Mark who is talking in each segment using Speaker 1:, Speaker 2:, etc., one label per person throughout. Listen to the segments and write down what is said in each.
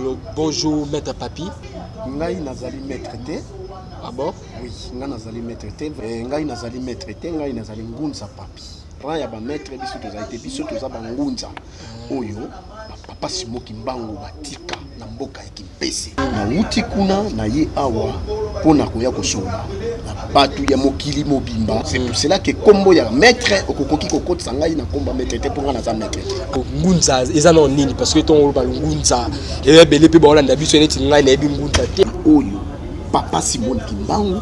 Speaker 1: lelo. Bonjour maître Papi.
Speaker 2: Ngai nazali maître te.
Speaker 1: Ah bon?
Speaker 2: Oui, ngai nazali maître te. Eh, ngai nazali maître te, ngai nazali ngunza Papi. Rang ya ba maître biso tozali te, biso toza ba ngunza oyo ba papa Simon Kimbangu batika na mboka ya Kimpese. Nawuti kuna na ye awa mpo na koya kosolola na bato ya mokili mobimba. C'est pour cela que kombo ya maître okokoki kokotisa ngai na kombo ya maître te mpo ngai naza maître te.
Speaker 1: Ngunza eza nao nini? Parce que ntongo oloba ngunza eza ebele mpe baolanda biso neti ngai nayebi ngunza te.
Speaker 2: Oyo papa Simon Kimbangu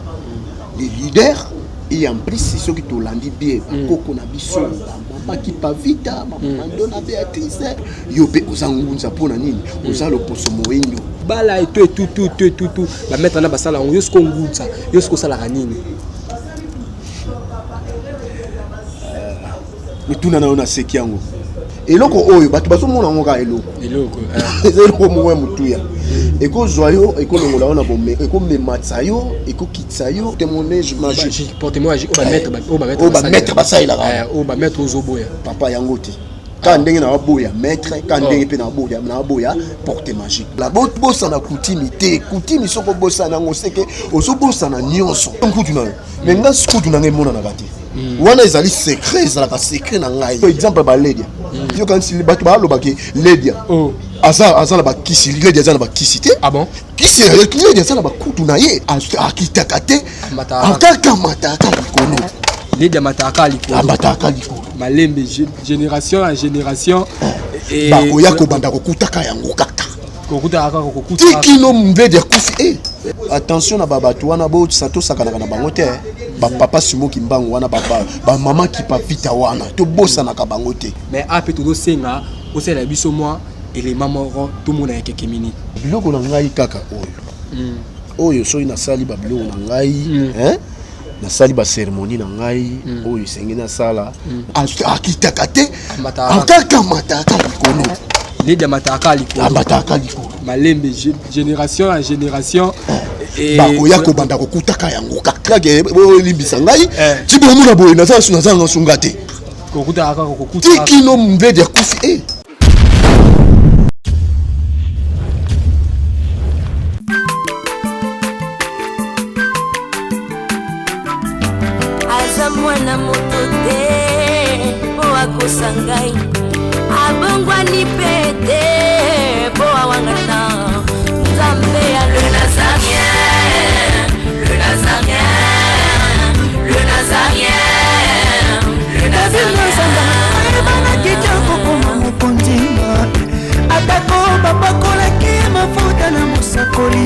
Speaker 2: le leader et en plus soki tolandi bien bakoko na biso bamama Kipavita, bamama Ndona Beatrice, yo mpe oza ngunza mpo na nini? Oza loposo moindo.
Speaker 1: Bala eto etutu eto etutu bametre na basala yango, yo siko ngunza, yo siko osalaka nini?
Speaker 2: Mituna na yo naseki yango. Eloko oyo bato bazomona yango kaka eloko
Speaker 1: eloko
Speaker 2: eza eloko moko ya motuya, ekozwa yo, ekolongola yo na bome, ekomematisa yo, ekokitisa yo. Témoignage magique,
Speaker 1: porte-monnaie oyo
Speaker 2: oyo bamaître basalelaka,
Speaker 1: oyo bamaître ozoboya.
Speaker 2: Papa, yango te. Ka ndenge na baboya maître, ka ndenge mpe na baboya, na baboya porte magique. La bosana kutimi te. Kutimi soki obosana yango, seke ozobosana nyonso. Nkutu na yo, mais nga kutu na ngai emonanaka te. Wana ezali secret, ezalaka secret na ngai. Par exemple baledia, yokanisi bato balobaki ledia aza aza na bakisi. Ledia aza na bakisi te.
Speaker 1: Ah bon?
Speaker 2: Kisi ledia aza na bakutu na ye, akitaka te, akaka amataka likolo.
Speaker 1: Ledia amataka likolo.
Speaker 2: Amataka likolo.
Speaker 1: Malembe, génération en génération.
Speaker 2: Bakoya kobanda kokutaka yango kaka.
Speaker 1: Kokutaka kaka, kokuta.
Speaker 2: Tikino mbedi akufi. E attention na babato wana, bosa tosakanaka na bango te. Bapapa Simo Kimbangu wana, bamama Kipavita wana, tobosanaka bango te.
Speaker 1: Mais ape tozosenga osalela biso mwa élément moko, tomona ya quelques minutes.
Speaker 2: Biloko na ngai kaka oyo, oyo soki nasali babiloko na ngai, hein, nasali bacérémonie na ngai oyo esengi nasala, akitaka te, akaka amataka likolo.
Speaker 1: Ledia amataka likolo.
Speaker 2: Amataka likolo.
Speaker 1: Malembe, génération en génération.
Speaker 2: Bakoya kobanda kokutaka yango kaka. Olimbisa ngai, ti bomona boye naza nazanga sunga te.
Speaker 1: Kokutaka kaka, kokuta.
Speaker 2: Tikino mbedi akufi e.
Speaker 3: Aza mwana moto te mpo akosa ngai, abongwani mpe te mpo awangana Nzambe ya le Nazarien, le Nazarien, le Nazarien, le Nazarien.
Speaker 4: Ayebanaki te kokoma mokonzi, atako bapakolaki mafuta na mosakoli.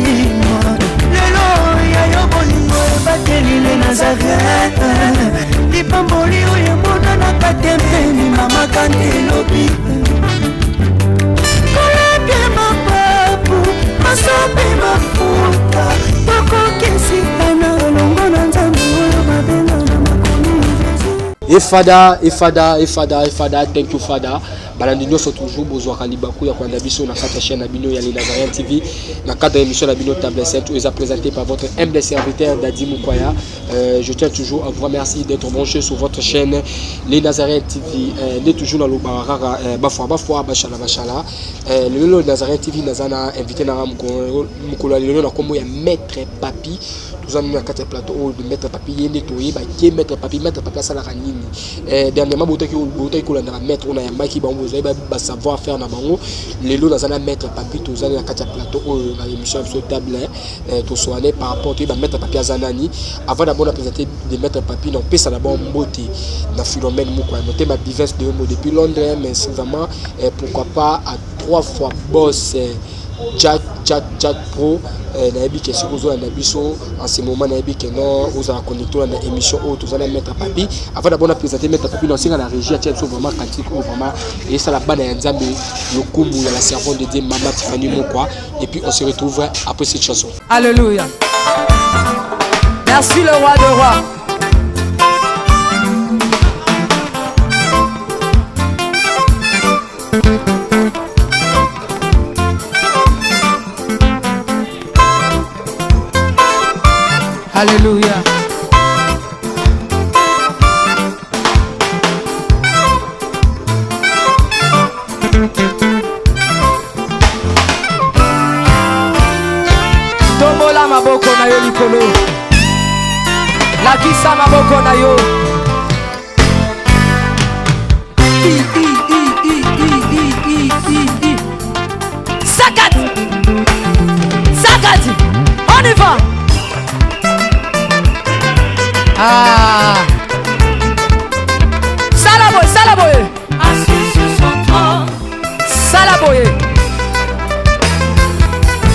Speaker 4: Lelo ya yo bolingo ebateli le Nazaret, lipamboli oyo emonanaka te mpeni mama kante elobi kolapia mapapu masope mafuta tokokesika na elongo na Nzambe oyo babenga na makomi Jésus.
Speaker 1: Efada, efada, efada, efada, thank you Father. Balandi nyonso, toujours bozwaka libaku ya kolanda biso na kati ya chaîne na bino ya Le Nazarien TV, na cadre ya émission na bino Table Sainte, oyo eza présenté par votre humble serviteur Dadi Mukwaya. Je tiens toujours à vous remercier d'être branché sur votre chaîne Les Nazaréens TV. Nde toujours nalobaka kaka bafwa bafwa, bashala bashala. Lelo Le Nazarien TV, naza na invité na mokolo ya lelo na nkombo ya Maître Papi. Toza nini na kati ya plateau oyo de Maître Papi? Ye nde toyeba ke Maître Papi, Maître Papi asalaka nini. Dernièrement botaki kolanda bamaître oyo nayambaki bango, bozali basavoir faire na bango. Lelo naza na Maître Papi, tozali na kati ya plateau oyo na émission ya biso Table tosoane par rapport toyeba Maître Papi aza nani. Avant d'abord na présenter de Maître Papi, na opesa d'abord mbote na Philomène Moko ya motema Bivens de Yomo depuis Londres, mais vraiment pourquoi pas à trois fois boss Jack Jack Jack Pro. Nayebi ke soki ozolanda biso en ce moment, nayebi ke non, ozala connecté, olanda émission oyo. Toza na Maître Papi. Avant d'abord na présenter Maître Papi, nasenga na régie atia biso vraiment cantique oyo vraiment esala bana ya Nzambe lokumu ya la servante de Dieu Mama Tiffany Mokwa, et puis on se retrouve après cette chanson.
Speaker 4: Alléluia. Merci le roi de rois. Alléluia.
Speaker 5: Maboko na yo likolo, lakisa maboko na yo. I, i, i, i, i, i, i, i, i. Sakati, sakati, on y va. Ah, sala boye, sala boye.
Speaker 3: Assis sur son trône.
Speaker 5: Sala boye,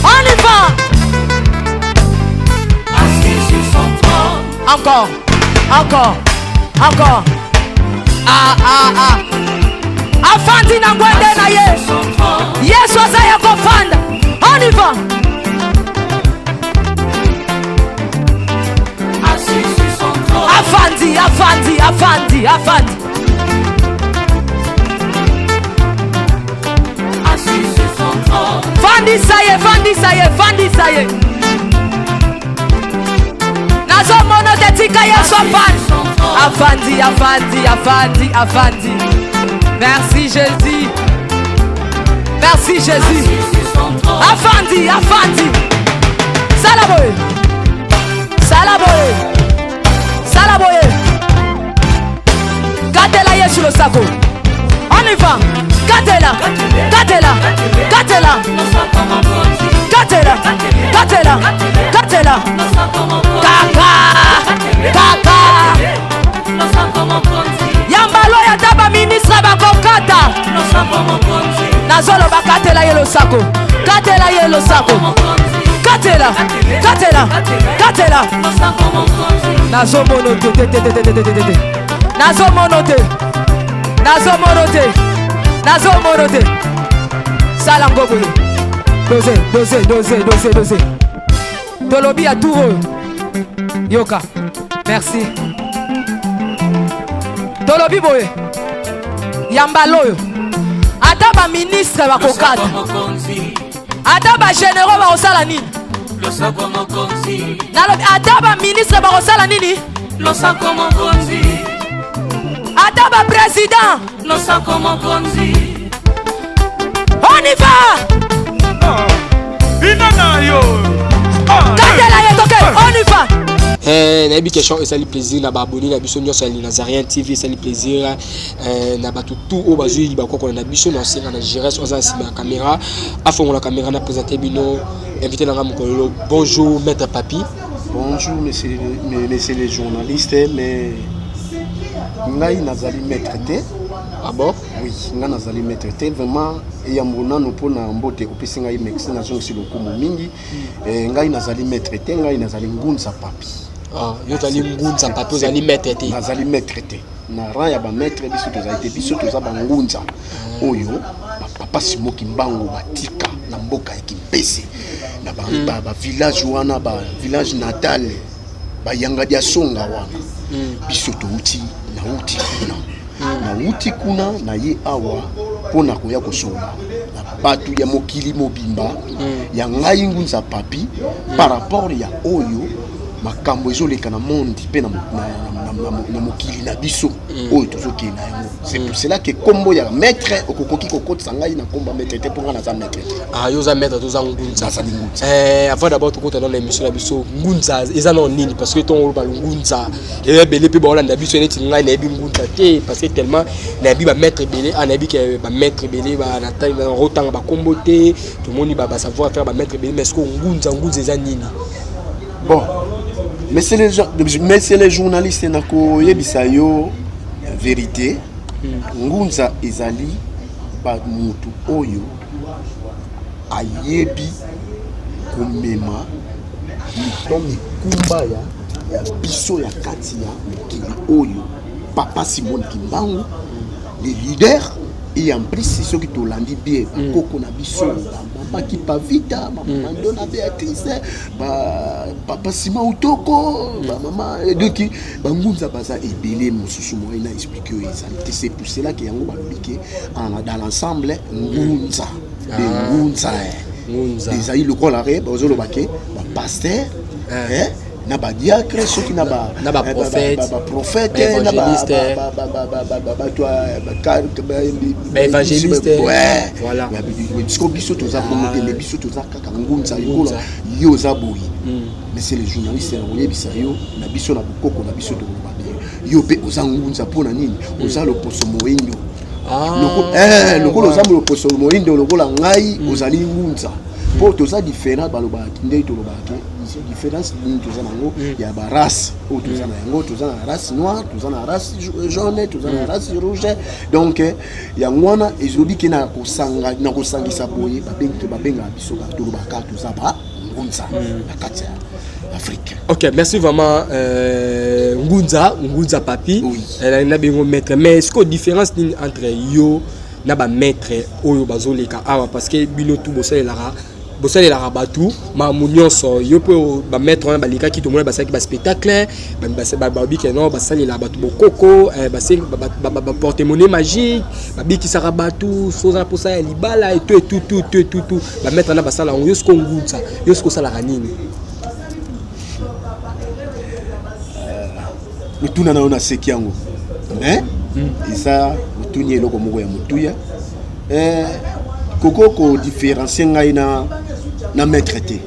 Speaker 5: on y va.
Speaker 3: Assis sur son trône.
Speaker 5: Encore, encore, encore. Ah, ah, ah. Afandi na ngwende na ye.
Speaker 3: Son trône.
Speaker 5: Yesu aza ya kofanda. On y va.
Speaker 3: Assis sur son trône.
Speaker 5: Afandi, afandi, afandi, afandi.
Speaker 3: Assis sur son trône.
Speaker 5: Fandisa ye, fandisa ye, fandisa ye. Nazomona te, tika Yesu afandi. Afandi, afandi, afandi, afandi. Merci Jésus, merci Jésus.
Speaker 3: Assis sur son trône.
Speaker 5: Afandi, afandi. Sala boye, sala boye, sala boye. Katela Yesu losako. On y va. Katela, katela, katela.
Speaker 3: Losako mokonzi.
Speaker 5: Katela, katela, katela.
Speaker 3: Losako mokonzi.
Speaker 5: Kaka, kaka.
Speaker 3: Losako mokonzi.
Speaker 5: Yambalo ya ta baministre bakokata.
Speaker 3: Losako mokonzi.
Speaker 5: Nazoloba, katela ye losako, katela ye losako.
Speaker 3: Mokonzi.
Speaker 5: Katela, katela, katela.
Speaker 3: Losako mokonzi.
Speaker 5: Nazomono te, te, te, te, te, te, te, te, te. Nazomono te, nazomono te, nazomono te. Sala ngo boye. Dose, dose, dose, dose, dose. Tolobi ya tour oyo, yoka. Merci. Tolobi boye, ya mbala oyo, ata baministre bakokata,
Speaker 3: Losako mokonzi.
Speaker 5: ata bagénéraux bakosala nini.
Speaker 3: Losako mokonzi.
Speaker 5: Nalobi, ata baministre bakosala nini.
Speaker 3: Losako mokonzi.
Speaker 5: Ata baprésident.
Speaker 3: Losako mokonzi.
Speaker 5: On y va.
Speaker 6: Ina na yo.
Speaker 5: Katela ye, toke, on y va.
Speaker 1: Nayebi question esali plaisir na baabonnés na biso nyonso ya Nazarien TV, esali plaisir na bato tout oyo bazwi libaku kolanda biso. Na osenga na gérance oyo aza na nsima ya caméra afongola caméra na présente bino invité na nga mokolo. Bonjour, maître Papi.
Speaker 2: Bonjour, messieurs les journalistes, mais ngai nazali maître te.
Speaker 1: Ah bon?
Speaker 2: Oui, ngai nazali maître te vraiment. Eyambo nano mpona mbote opesi ngai, merci, nazongisi lokumu mingi. Ngai nazali maître te, ngai nazali ngunza papi.
Speaker 1: Ah, yo ozali ngunza papi, ozali maître te.
Speaker 2: Nazali maître te. Na rang ya bamaître biso tozali te. Biso toza bangunza oyo bapapa Simo Kimbangu batika na mboka ya Kimpese, na bavillage wana, bavillage natal, bayanga dia songa wana. Biso touti, nauti kuna, nauti kuna, naye awa mpona koya kosolola na bato ya mokili mobimba ya ngai ngunza papi par rapport ya oyo makambo ezoleka na monde mpe na mokili na biso oyo tozokende na yango. C'est pour cela que kombo ya maître, okokoki kokotisa ngai na kombo ya maître te, mpo ngai naza maître te.
Speaker 1: Ah, yo oza maître, toza ngunza.
Speaker 2: Nazali ngunza.
Speaker 1: Avant d'abord tokota dans l'émission na biso, ngunza eza nano nini? Parce que ntongo oloba ngunza, eza ebele mpe baolanda biso. Neti ngai nayebi ngunza te, parce que tellement nayebi bamaître ebele. Ah, nayebi ke bamaître ebele rotanga bakombo te, tomoni basavoir faire bamaître ebele, mais ce que ngunza, ngunza eza nini?
Speaker 2: Bon, messieurs les journalistes, nakoyebisa yo vérité. Ngunza ezali bamutu oyo ayebi komema mito mikumba ya biso ya kati ya mokili oyo papa Simon Kimbangu le leader. Et en plus, soki tolandi bien bakoko na biso, bamama Kipavita, bamama Ndona Béatrice, papa Sima Utoko, bamama, donc bangunza baza ebele. Mosusu moye na explique oyo ezali te. C'est pour cela ke yango balobi ke dans l'ensemble ngunza de ngunza.
Speaker 1: Ngunza.
Speaker 2: Ezali lokola re bazoloba ke bapasteur. Na badiacre, soki na ba
Speaker 1: Na ba prophète,
Speaker 2: ba prophète,
Speaker 1: ba
Speaker 2: na ba
Speaker 1: évangéliste.
Speaker 2: bato
Speaker 1: Ba évangéliste.
Speaker 2: Ouais.
Speaker 1: Voilà.
Speaker 2: Siko biso toza bongo te, mais biso toza kaka ngunza.
Speaker 1: Ngunza.
Speaker 2: Lokola yo oza boye, monsieur le journaliste, na koyebisa yo, na biso na bokoko na biso, tokoloba be yo mpe oza ngunza. Mpo na nini? Oza loposo moyindo.
Speaker 1: Ah,
Speaker 2: Lokola oza loposo moyindo lokola ngai, ozali ngunza mpo toza différent. Balobaka ndenge tolobaka ke différence nini toza nango ya barace oyo toza na yango: toza na race noire, toza na race jaune, toza na race rouge. Donc yango wana ezobi ke na kosanga, na kosangisa boye, babengi, babengaka biso kaka, tolobaka toza ba ngunza na kati ya Afrique.
Speaker 1: Ok, merci vraiment, Ngunza, Ngunza Papi.
Speaker 2: Oui.
Speaker 1: Na bengo maître. Mais est-ce que différence nini entre yo na ba maître oyo bazoleka awa? Parce que bino tout bosalelaka, bosalelaka bato makambo nyonso. Yo mpe bamaître wana balekaki, tomona basalaki baspectacle, babi ke non, basalelaka bato bokoko, baporte-monnaie magique, babikisaka bato so oza na mposa ya libala, eto etutu eto etutu. Bamaître wana basala yango. Yo siko Ngunza, yo siko osalaka nini?
Speaker 2: Motuna na yo, naseki yango, mais eza motuni eloko moko ya motuya. Koko kodifférencier ngai na maître te.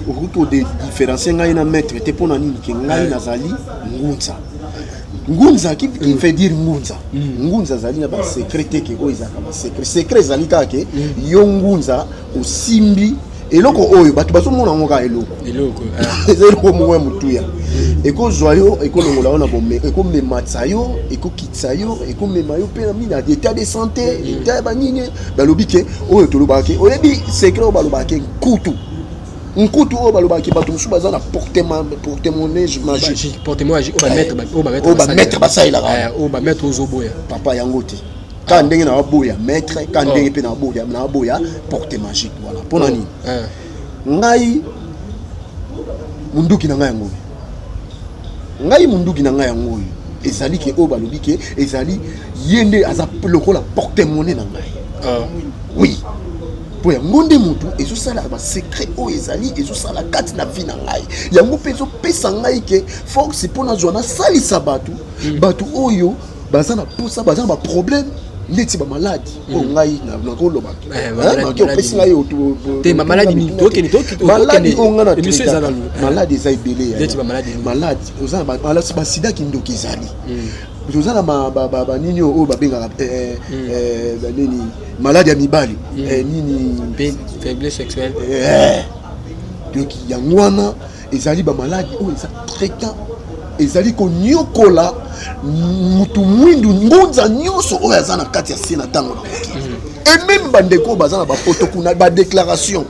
Speaker 2: Okoki kodifférencier ngai na maître te. Mpo na nini? Ke ngai nazali ngunza. Ngunza qui fait dire ngunza, ngunza azali na basecret te. Ke oyo ezalaka basecret, secret ezali kaka ke yo ngunza osimbi eloko oyo bato bazomona yango kaka eloko.
Speaker 1: Eloko.
Speaker 2: Eza eloko moko ya motuya, ekozwa yo, ekolongola yo na bome, ekomematisa yo, ekokitisa yo, ekomema yo mpe na nini, na état de santé, état ya banini. Balobi ke oyo tolobaka ke oyebi secret oyo balobaka ke nkutu, nkutu oyo balobaka ke bato mosusu baza na porte-monnaie magique.
Speaker 1: Porte-monnaie oyo bamaître, oyo bamaître.
Speaker 2: Oyo bamaître basalelaka wana.
Speaker 1: Oyo bamaître ozoboya.
Speaker 2: Papa, yango te. Kaka ndenge na baboya maître, kaka ndenge mpe na baboya porte magique wana. Mpo na nini? Ngai munduki na ngai yango oyo, ngai munduki na ngai yango oyo ezali ke oyo balobi ke ezali ye nde aza lokola porte-monnaie na ngai. Oui, mpo yango nde motu ezosala basecret oyo ezali ezosala kati na vie na ngai. Yango mpe ezopesa ngai ke force mpo nazwa nasalisa bato, bato oyo baza na posa, baza na baproblème neti bamaladi oyo ngai nakoloba.
Speaker 1: Maladi.
Speaker 2: Opesi ngai.
Speaker 1: Te, maladi nini?
Speaker 2: Maladi oyo ngai na
Speaker 1: Émission eza nanu.
Speaker 2: Maladi eza ebele ya.
Speaker 1: Neti bamaladi nini?
Speaker 2: Maladi oza na basida, kindoki ezali, toza na banini oyo babengaka banini, maladi ya mibali, nini.
Speaker 1: Mpe faiblesse sexuelle.
Speaker 2: Donc yango wana ezali bamaladi oyo eza traitant, ezali konyokola mutu mwindu, ngunza nyonso oyo aza na kati ya se na ntango na mokili. Et même bandeko oyo baza na bapoto kuna, badéclaration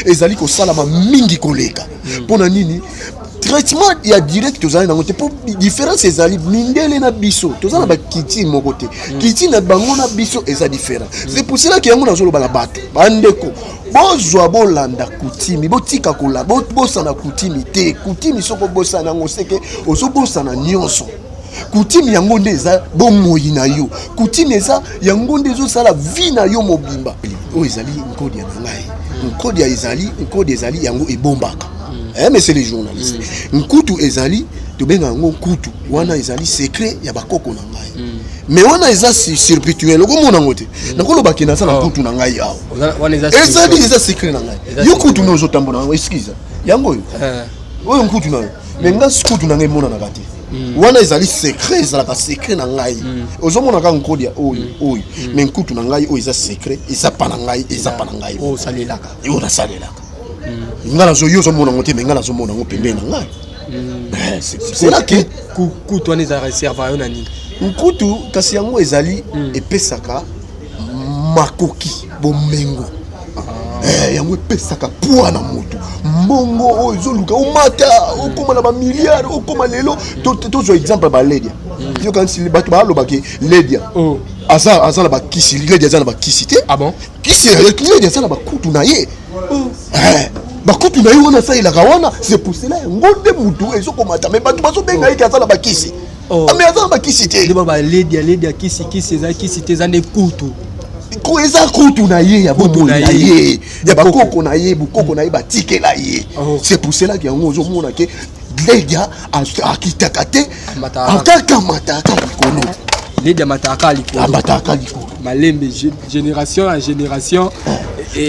Speaker 2: ezali kosalama mingi koleka. Mpo na nini? Traitement ya direct tozali nango te, mpo différence ezali mindele na biso, toza na bakiti moko te. Kiti na bango na biso eza différent. C'est pour cela ke yango nazoloba na bato, bandeko, bozwa, bolanda kutimi, botika kola, bosana kutimi te. Kutimi, soki obosana yango, seke ozobosana nyonso. Kutimi yango nde eza bomoi na yo. Kutimi eza yango nde ezosala vie na yo mobimba. Oyo ezali nkodia na ngai. Nkodia ezali, nkodia ezali yango ebombaka. Monsieur les journalistes, nkutu ezali, tobenga yango nkutu wana, ezali secret ya bakoko na ngai. Mais wana eza spirituel, okomona yango te. Nakolobaki naza na nkutu na ngai awa.
Speaker 1: Wana eza
Speaker 2: ezali, eza secret na ngai.
Speaker 1: Eza
Speaker 2: Yo
Speaker 1: secret.
Speaker 2: kutu na ozotambola yango, excuse, yango oyo, oyo nkutu na yo. Mais nga kutu na ngai emonanaka te. Wana ezali secret, ezalaka secret na ngai. Ozomona kaka nkodia oyo oyo, mais nkutu na ngai oyo eza secret, eza pa na ngai, eza pa na ngai.
Speaker 1: Oyo osalelaka.
Speaker 2: Oyo nasalelaka ngai, nazo, yo ozomona yango te, mais ngai nazomona yango pembeni na ngai. C'est là que
Speaker 1: Kutu wana ezalaka serva yo na nini?
Speaker 2: Nkutu kasi yango ezali, epesaka makoki, bomengo. Yango epesaka poids na motu, mbongo oyo ezoluka omata, okóma na bamilliard, okóma lelo. Tozwa exemple ya baledia. Yokanisi bato balobaki ledia aza na bakisi. Ledia aza na bakisi te.
Speaker 1: Ah bon?
Speaker 2: Kisi, ledia aza na bakutu na ye. Bakutu na ye wana asalelaka wana. C'est pour cela yango nde mutu ezokomata, mais bato bazobenga ye ke aza na bakisi. Mais aza na bakisi te.
Speaker 1: Nde baledia, ledia kisi, kisi eza kisi te, eza nde kutu.
Speaker 2: Eza kutu na ye ya
Speaker 1: Kutu
Speaker 2: bomoi
Speaker 1: na
Speaker 2: na
Speaker 1: ye.
Speaker 2: ye, ya bakoko na ye, bokoko na ye batikela ye.
Speaker 1: Oh.
Speaker 2: C'est pour cela ke yango ozomona ke Ledia akitaka te, akaka amataka likolo.
Speaker 1: Ledia amataka likolo,
Speaker 2: amataka likolo
Speaker 1: malembe, génération en génération.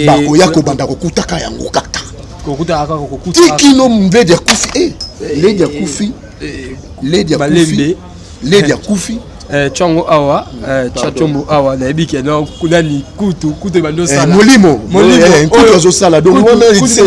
Speaker 2: Bakoya kobanda kokutaka yango kaka.
Speaker 1: Kokutaka kaka, kokuta.
Speaker 2: Tikino Ledia akufi, Ledia akufi, Ledia akufi, Ledia akufi.
Speaker 1: Tyango awa, tya tiombo awa. Nayebi ke nani kutu kutu ebandi osala.
Speaker 2: Molimo nkutu azosala. Donc wana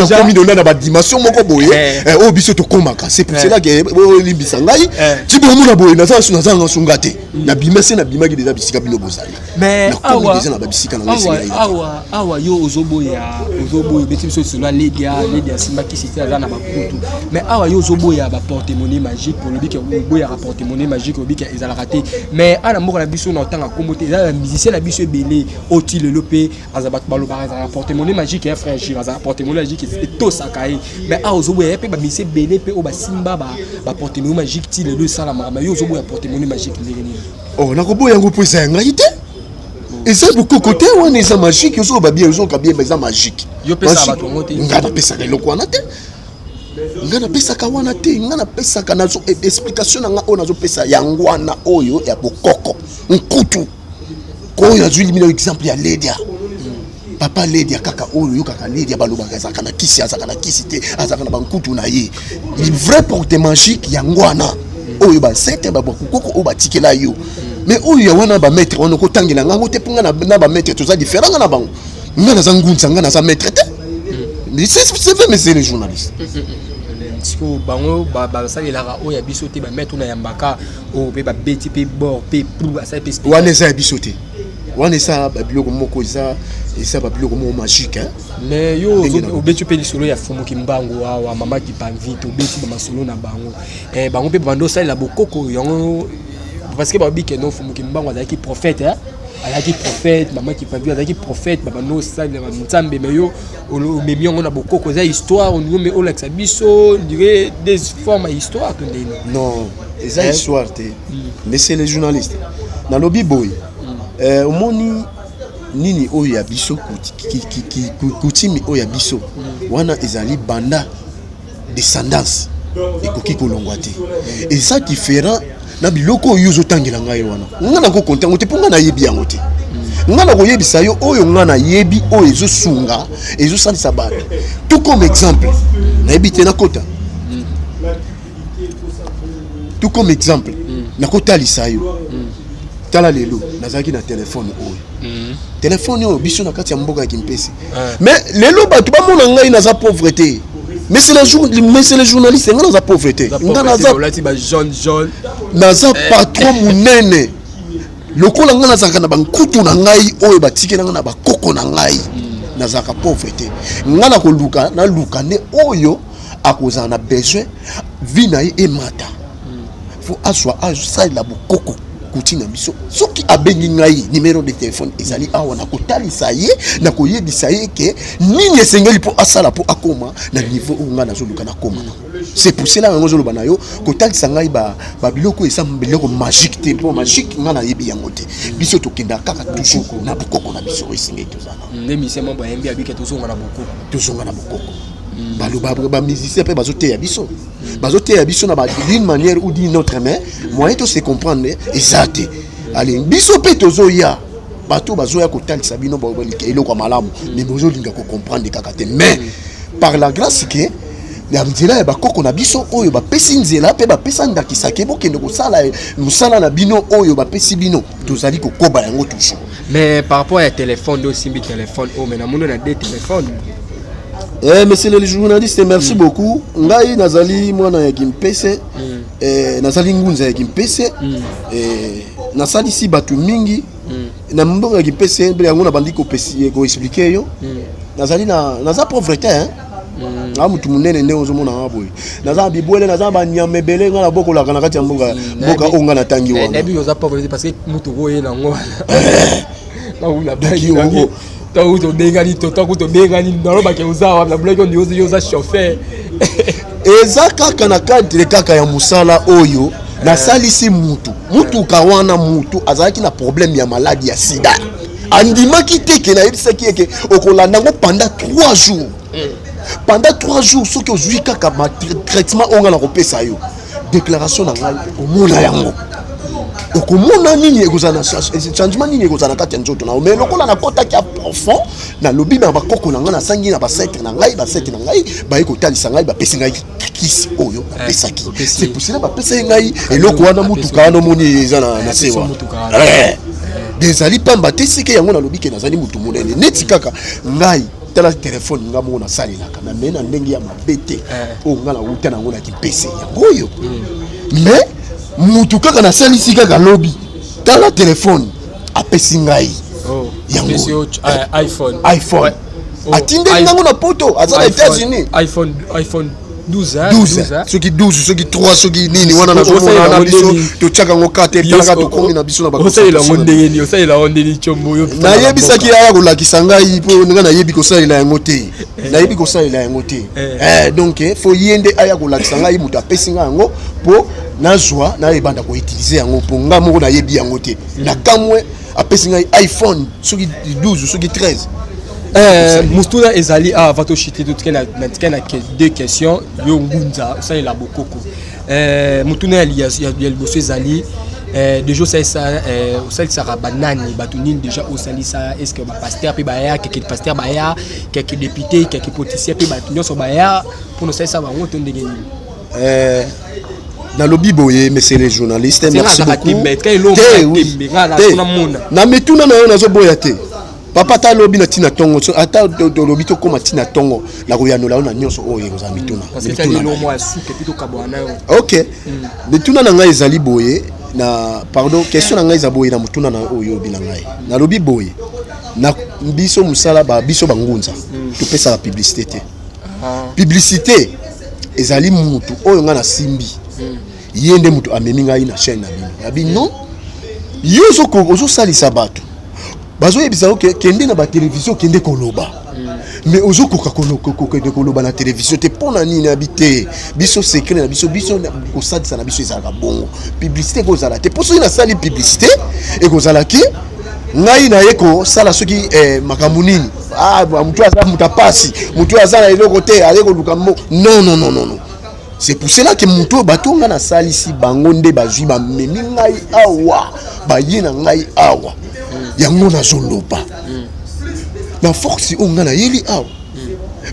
Speaker 2: nakomi dona na badimension moko boye oyo biso tokomaka. C'est pour cela ke olimbisa ngai ti bomona boye, naza nazanga sunga te. Nabima se nabimaki deja bisika bino bozali.
Speaker 1: Mais
Speaker 2: nakomi deja na babisika na ngai.
Speaker 1: Awa awa yo ozoboya, ozoboya, obeti biso lisolo ya Ledia. Ledia asimbakisi te, aza na bakutu. Mais awa yo ozoboya baporte-monnaie magique. Olobi ke oboyaka porte-monnaie magique, olobi ke ezalaka te. Mais awa na mboka na biso, na otanga nkombo te, eza na musicien na biso ebele oti lelo mpe aza, bato balobaka azala na porte-monnaie magique ya frère Gire, azala porte-monnaie magique, etosaka ye. Mais awa ozoboya ye mpe bamusicien ebele mpe oyo basimba baporte-monnaie magique ti lelo esalamaka. Mais yo ozoboya porte-monnaie magique ndenge nini?
Speaker 2: Oh, nakoboya yango mpo eza ya ngai te, eza bokoko te. Wana eza magique. Ozoyoba bien, ozoyoka bien, eza magique.
Speaker 1: Yo pesaka bato yango te?
Speaker 2: Ngai napesaka eloko wana te, ngai napesaka wana te. Ngai napesaka, nazo explication na ngai oyo nazopesa yango wana, oyo ya bokoko nkutu oyo nazwi bino exemple ya Ledia, papa Ledia kaka oyo oyokaka Ledia balobaka azalaka na kisi, azalaka na kisi te, azalaka na bankutu na ye. Vrai porte magique yango wana oyo basete babakokoko oyo batikela yo. Mais oyo ya wana, bamaître wana, okotangela ngango te, mpo nga na bamaître toza différent. Nga na bango, nga naza ngunza, nga naza maître te. Mais c'est vrai, monsieur le journaliste.
Speaker 1: Sikoyo bango basalelaka oyo ya biso te. Bamaître na yambaka oyo mpe babeti mpe bord mpe asali mpe.
Speaker 2: Wana eza ya biso te. Wana eza babiloko moko, eza babiloko moko magique, hein?
Speaker 1: Mais yo obeti mpe lisolo ya Fumuki Mbangu awa, mama Kipamvite, obeti bamasolo na bango. Bango mpe bando osalela bokoko yango, parce que babi ke no Fumuki Mbangu azalaki prophète, hein? Azalaki prophète, mama Kipamvite azalaki prophète, babando osalela banzambe. Mais yo omemi yango na bokoko. Eza histoire olingi olakisa biso dire des formes ya histoire to ndeni?
Speaker 2: Non, eza histoire te, mais c'est les journalistes. Nalobi boye, omoni nini oyo ya biso, coutume oyo ya biso wana ezali banda descendance, ekoki kolongwa te. Eza différent na biloko oyo ozotangela ngai wana. Ngai nakokonte yango te mpo ngai nayebi yango te. Ngai nakoyebisa yo oyo ngai nayebi, oyo ezosunga, ezosalisa bato. Tout comme exemple, nayebi te, nakota tout comme exemple, nakotalisa yo. Tala, lelo nazalaki na telefone oyo, telefone oyo biso na kati ya mboka ya Kimpese. Mais lelo bato bamona ngai naza pauvre te. Mais c'est la jour, mais c'est le journaliste, ngai naza pauvre te. Ngai naza
Speaker 1: Olati ba jaune jaune.
Speaker 2: Naza patron monene. Lokola ngai nazalaka na bankutu na ngai oyo batikela ngai na bakoko na ngai, nazalaka pauvre te. Ngai nakoluka, naluka nde oyo akozala na besoin vie na ye emata, fo azwa asalela bokoko coutume na biso. Soki abengi ngai, numéro de téléphone ezali awa, nakotalisa ye, nakoyebisa ye ke nini esengeli mpo asala mpo akóma na niveau oyo ngai nazoluka nakóma nango. C'est pour cela yango ozoloba na yo kotalisa ngai babiloko eza biloko magique te, mpo magique ngai nayebi yango te. Biso tokendaka kaka toujours na bokoko na biso oyo esengeli tozala.
Speaker 1: Nde mission mo bayembi abike tozonga na bokoko.
Speaker 2: Tozonga na bokoko. Baloba, bamusicien mpe bazoteya biso, bazoteya biso na d'une manière ou d'une autre, mais moyen to se comprendre eza te. Ale, biso mpe tozoya, bato bazoya kotalisa bino eloko ya malamu, mais bozolinga kocomprendre kaka te. Mais par la grâce ke ya nzela ya bakoko na biso oyo bapesi nzela mpe bapesa ndakisa ke bokende kosala mosala na bino oyo bapesi bino, tozali kokoba yango toujours.
Speaker 1: Mais par rapport ya téléphone nde osimbi téléphone oyo, mais namoni na deux téléphone.
Speaker 2: Eh, monsieur le journaliste, merci beaucoup. Ngai nazali mwana ya Kimpese, eh, nazali ngunza ya Kimpese. Eh, nasalisi bato mingi na mboka ya Kimpese. Mpe yango nabandi koexpliquer yo. Nazali na naza pauvre te, hein? Nga mutu monene nde ozomona nga boye, naza na bibwele, naza na banyama ebele nga nabokolaka na kati ya mboka, mboka oyo nga natangi wana.
Speaker 1: Nayebi oza pauvre te, parce que mutu oye nango wana ntango tobengani, ntango tobengani, nalobaki oza wana, nabulaki ondi yo oza chauffeur.
Speaker 2: Eza kaka na cadre kaka ya mosala oyo nasalisi mutu mutuka wana. Mutu azalaki na problème ya maladi ya sida, andimaki te ke nayebisaki eke okolanda yango pendant 3 jours. Pendant 3 jours, soki ozwi kaka ma traitement oyo ngai nakopesa yo, déclaration na ngai, okomona yango, okomona nini ekozala na changement, nini ekozala na kati ya nzoto na yo. Mais lokola nakɔtaki ya profond, nalobi na bakoko na ngai, nasangi na basetre na ngai, basetre na ngai baye kotalisa ngai, bapesi ngai kisi oyo bapesaki.
Speaker 1: Opesi.
Speaker 2: C'est pour cela bapesaki ngai eloko wana, mutuka wana omoni eza na se
Speaker 1: apesi
Speaker 2: wana.
Speaker 1: Motuka wana.
Speaker 2: Ezali pamba te. Sike yango nalobi ke nazali motu monene neti kaka ngai. Tala telefone nga moko nasalelaka na me na ndenge ya mabe te. Oyo ngai nauta nango na kimpese, yango oyo. Mais mutu kaka nasalisi kaka lobi, tala telefone apesi ngai.
Speaker 1: Oh,
Speaker 2: Yango.
Speaker 1: apesi yo iPhone.
Speaker 2: iPhone.
Speaker 1: Ouais. Oh,
Speaker 2: Atindeli ngango na Poto, aza na
Speaker 1: iPhone-
Speaker 2: États-Unis.
Speaker 1: iPhone 12, hein,
Speaker 2: 12,
Speaker 1: 12, hein.
Speaker 2: soki 12, soki 3, soki nini wana.
Speaker 1: Osalela
Speaker 2: Nazomona na
Speaker 1: yango
Speaker 2: biso
Speaker 1: ndenge-
Speaker 2: totiaka yango kate, talaka tokomi na biso na
Speaker 1: Osalela yango ndenge nini? Osalela yango ndenge tshombo yo?
Speaker 2: Nayebisaki aya kolakisa ngai, mpo ngai nayebi kosalela yango te, nayebi kosalela yango te. Donc faut ye nde aya kolakisa ngai. Moto apesi ngai yango mpo nazwa, nayebanda koutiliser yango, mpo ngai moko nayebi yango te. Na kamwe apesi ngai iPhone soki 12, soki 13.
Speaker 1: Motuna ezali awa, va toshite, totikali na tikali na deux questions. Yo ngunza, osalela bokoko. Motuna ya liboso ezali déjà osalisa, osalisaka banani, bato nini déjà osalisa? Est ce que bapasteur mpe baya, quelques pasteur baya, quelques député, quelques politicien mpe, bato nyonso baya mpona osalisa bango to ndenge nini?
Speaker 2: Nalobi boye, monsieur le journaliste,
Speaker 1: C'est
Speaker 2: merci
Speaker 1: nga
Speaker 2: beaucoup.
Speaker 1: tembe, tika elongo
Speaker 2: Te,
Speaker 1: ya
Speaker 2: oui.
Speaker 1: tembe, nga na-
Speaker 2: Te.
Speaker 1: tuna mona.
Speaker 2: Na mituna na yo nazoboya te, papa. Ata alobi na ntina ntongo, ata tolobi tokóma ntina ntongo, nakoyanola yo na nyonso oyo ekozala mituna.
Speaker 1: Parce que
Speaker 2: Mituna
Speaker 1: tali
Speaker 2: na yo.
Speaker 1: elongo ya suka epi tokabwana na yo.
Speaker 2: Ok, mituna na ngai ezali boye na, pardon, question na ngai eza boye na motuna na oyo oyobi na ngai. Nalobi boye, na biso mosala ba biso bangunza, topesaka publicité te. Publicité ezali mutu oyo ngai nasimbi, ye nde mutu amemi ngai na chaîne na bino. Yabi non, yo ozosalisa bato, bazoyebisa yo kende na batelevizio, kende koloba, mais ozokoka kokende koloba na televizio te. Mpo na nini? Abi te, biso secret na biso, biso kosalisa na biso ezalaka bongo, publicité ekozala te. Mpo soki nasali publicité, ekozala ke ngai naye kosala soki makambo nini. Ah, motu aza moto apasi, motu aza na eloko te, aye koluka mo. Non, non, non, non, non. C'est pour cela que motu oyo, bato nga nasalisi bango nde bazwi, bamemi ngai awa, baye na ngai awa. Yango nazoloba na force oyo ngai nayeli awa.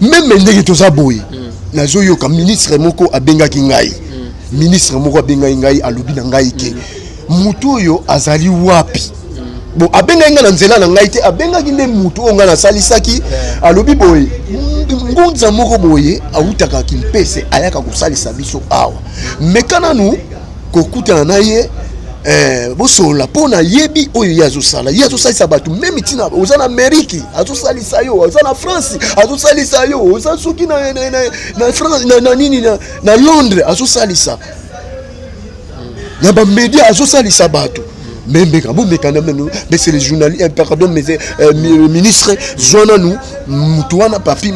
Speaker 2: Même ndenge toza boye, nazoyoka ministre moko abengaki ngai, ministre moko abengaki ngai, alobi na ngai ke motu oyo azali wapi. Bon, abengaki ngai na nzela na ngai te, abengaki nde motu oyo ngai nasalisaki. Alobi boye, ngunza moko boye awutaka Kimpese, ayaka kosalisa biso awa, meka nanu kokutana na ye, bosolola, mpo nayebi oyo ye azosala. Ye azosalisa bato même ntina oza na Amerike, azosalisa yo, oza na France, azosalisa yo, oza soki na France, na nini, na Londres, azosalisa na bamédia, azosalisa bato. Mais mbeka bomeka na meno, mais c'est les journalistes, pardon, mais ministre, zwa nanu mutu wana papi,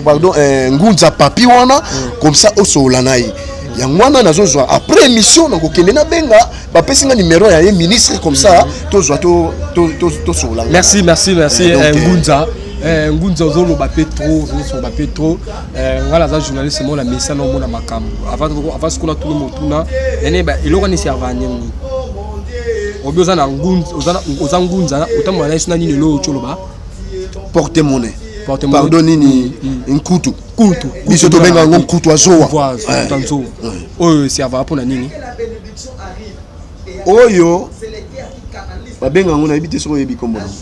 Speaker 2: pardon, ngunza papi wana, comme ça osolola na ye. Yango wana nazozwa après émission, nakokende nabenga, bapesi nga numéro ya ye ministre, comme ça tozwa tosolola.
Speaker 1: Merci, merci, merci.
Speaker 2: Donc,
Speaker 1: Ngunza, ngunza, ozoloba mpe trop, ozoloba mpe trop. Ngai naza journaliste moko na mesa na omona makambo. Avant sikola tuna motuna yane, eloko wana eserva nini? Obi oza na ngunza, oza ngunza, otambola na yesu na nini? Eloko oti oloba.
Speaker 2: Porte monnaie.
Speaker 1: Porte-monnaie.
Speaker 2: Pardon, nini, nkutu.
Speaker 1: Kutu.
Speaker 2: Biso tobenga yango nkutu azowa.
Speaker 1: Kutu azowa oyo eservaka mpona nini?
Speaker 2: Oyo babenga yango, nayebi te soki oyebi nkombo nango.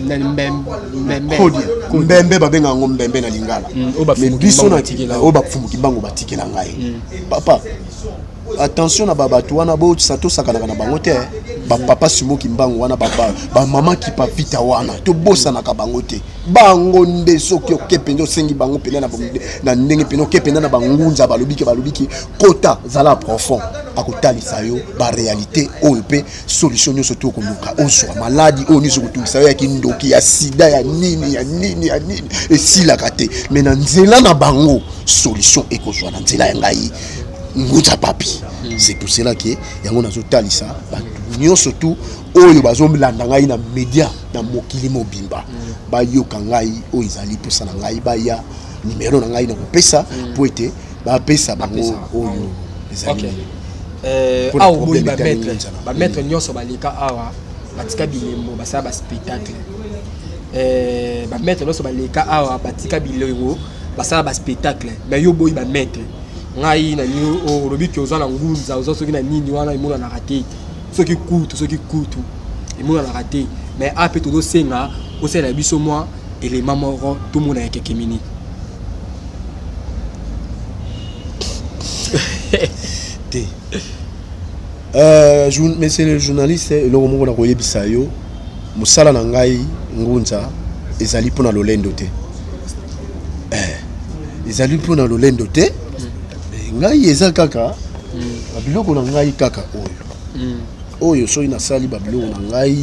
Speaker 1: Nani, mbembe?
Speaker 2: Kodia mbembe, babenga yango mbembe na lingala.
Speaker 1: Oyo
Speaker 2: Mais
Speaker 1: bafumuki
Speaker 2: biso
Speaker 1: mbango
Speaker 2: na
Speaker 1: batikela.
Speaker 2: oyo bafumuki bango batikela ngai, papa. Attention na babato wana, bosa tosakanaka na bango te. Bapapa simoki mbango wana, bamama kipa vita wana, tobosanaka bango te. Bango nde soki oke mpenza, osengi bango mpenza na ndenge mpenza, oke mpenza na bangunza, balobiki kota, zala profond, akotalisa yo baréalité oyo mpe solution nyonso to okoluka ozwa. Maladi oyo nyonso kotungisa yo, ya kindoki, ya sida, ya nini, ya nini, ya nini, esilaka te. Mais na nzela na bango solution ekozwa, na nzela ya ngai ngunza papi. C'est pour cela ke yango nazotalisa bato nyonso tu oyo bazolanda ngai na média na mokili mobimba, bayoka ngai oyo ezali mposa na ngai, baya. Numero na ngai nakopesa mpo ete bapesa bango oyo ezali.
Speaker 1: Awa oboyi bamaître, bamaître nyonso baleka awa batika bilembo, basala baspectacle. Bamaître nyonso baleka awa batika bilembo, basala baspectacle, mais yo boyi bamaître. Ngai nani olobi ke oza na ngunza, oza soki na nini wana emonanaka te, soki kutu, soki kutu emonanaka te, mais a mpe tozosenga osalela biso mwa élément moko tomona ya quelques minutes.
Speaker 2: Te, monsieur le journaliste, eloko moko na koyebisa yo: mosala na ngai ngunza ezali mpona lolendo te, ezali mpona lolendo te. Ngai eza kaka babiloko na ngai kaka oyo, oyo soki nasali babiloko na ngai,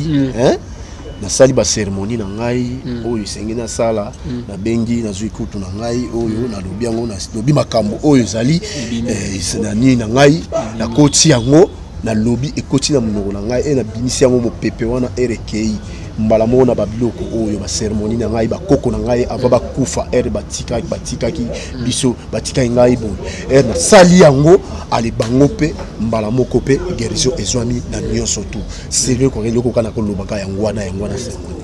Speaker 2: nasali bacérémonie na ngai oyo esengi nasala, nabengi, nazwi kutu na ngai oyo nalobi yango, nalobi makambo oyo ezali na nini na ngai, nakoti yango, nalobi, ekoti na monoko na ngai e nabimisi yango mopepe wana ere ekei mbala moko na babiloko oyo bacérémonie na ngai. Bakoko na ngai avant bakufa, ere batikaki biso, batikaki ngai boye, ere nasali yango ale bango mpe mbala moko mpe guérison ezwami na nyonso. Tu sérieux, koka eloko kaka nakolobaka yango wana, yango wana cérémonie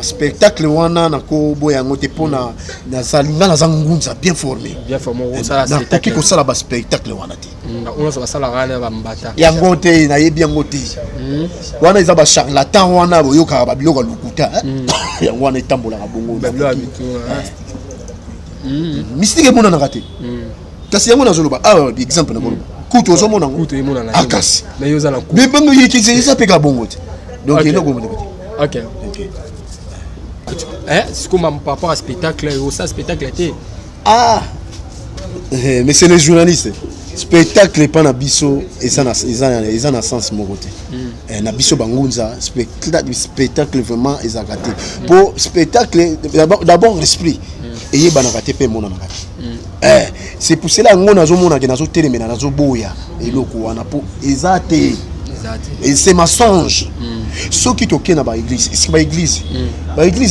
Speaker 2: spectacle wana nakoboya yango te mpona nazali nga naza ngunza bien formé. Nakoki kosala baspectacle wana te.
Speaker 1: Nyonso basalaka wana bambata.
Speaker 2: Yango te, nayebi yango te. Wana eza bacharlatan wana boyokaka babiloko ya lokuta, yango wana etambolaka bongo. Mystique emonanaka te, kasi yango nazoloba awa, exemple nakoloba kutu ozomona
Speaker 1: ngo
Speaker 2: akasi bebango yekisi eza mpe ka bongo te, donc eloko te.
Speaker 1: Ok, sikoyo par rapport à spectacle, osala spectacle te?
Speaker 2: Ah, mais c'est les journalistes, spectacle epa na biso eza na sens moko te. Na biso bangunza, spectacle vraiment ezalaka te, po spectacle d'abord l'esprit eyebanaka te mpe emonanaka te. C'est pour cela yango nazomonake nazotelemela, nazoboya eloko wana mpo eza te, c'est mensonge. Soki tokei na baéglise, eske baéglise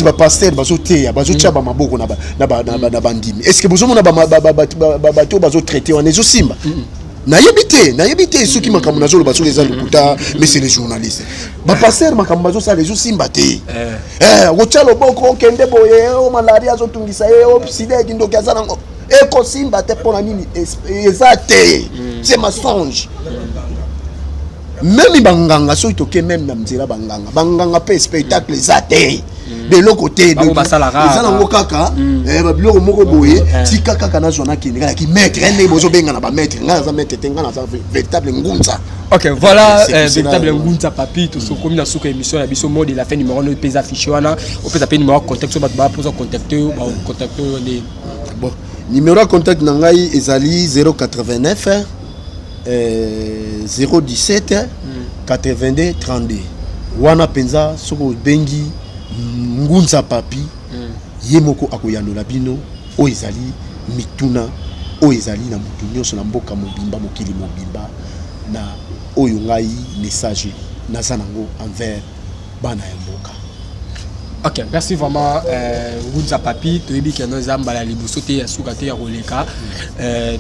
Speaker 2: bapasteur bazoteya, bazotia bamaboko na bandimi, est ce que bozomona bato oyo bazotraite wana ezosimba? Nayebi te, nayebi te soki makambo nazoloba soki eza lokuta. Mais c'est les journalistes, bapasteur makambo bazosala ezosimba te. Kotia loboko, okende boye, o malaria azotungisa ye, o sida, ekindoki aza nango, ekosimba te. Mpo na nini? Eza te, c'est mensonge. Même banganga, soki toke même na nzela banganga, banganga mpe spectacle eza te, beloko te, eza nango kaka babiloko moko boye. Tika kaka nazwa, nakende kaka ki maître ndenge bozobenga na bamaître. Ngai naza maître te, ngai naza véritable ngunza.
Speaker 1: Ok, voilà, véritable ngunza papi. Tosokomi na suka émission na biso, mot de la fin. Numéro no epesa affiché wana, opesa mpe numéro contact so bato baposa contacte, bacontacte oyo nde.
Speaker 2: Bon, numéro ya contact na ngai ezali 089 017 82 32. Wana mpenza soki obengi ngunza papi, ye moko akoyandola bino. Oyo ezali mituna oyo ezali na motu nyonso na mboka mobimba, mokili mobimba, na oyo ngai message naza nango envers bana ya mboka.
Speaker 1: Ok, merci vraiment, Ngunza Papi. Toyebi keno eza mbala ya liboso te, ya suka te ya koleka.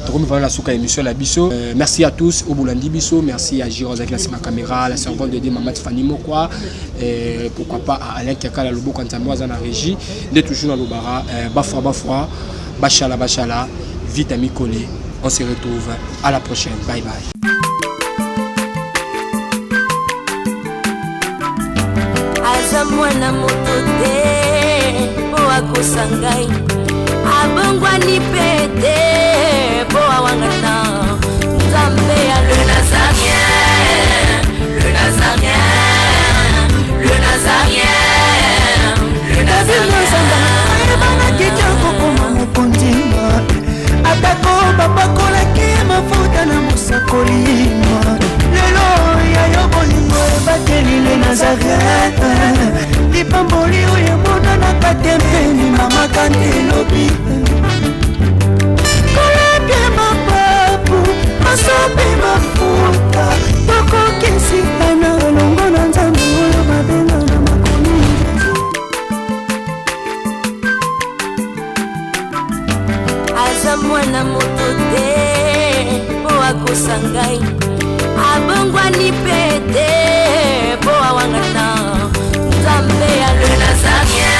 Speaker 1: Tokomi vraiment na suka émission na biso. Merci à tous oyo bolandi biso. Merci à Giro azalaki na nsima caméra, la servante de Dieu Mama Tifani Mokwa, pourquoi pas à Alain Kiakala Loboko Nzambe aza na régie. Nde toujours nalobaka, bafwa bafwa, bashala bashala, vite amikole. On se retrouve à la prochaine, bye bye.
Speaker 6: Aza mwana moto te mpo akosa ngai, abongwani mpe te mpo awangana Nzambe ya le Nazarien, le Nazarien, le Nazarien, le Nazarien.
Speaker 4: Ayebanaki te kokoma mokonzi, atako bapakolaki mafuta na mosakoli. Lelo ya yo bolingo ebateli le Nazaret, lipamboli oyo emonanaka te mpeni. Mama kante elobi.
Speaker 6: Aza mwana moto te mpo akosa ngai, abongwani mpe te mpo awangana. Nzambe ya le Nazarien.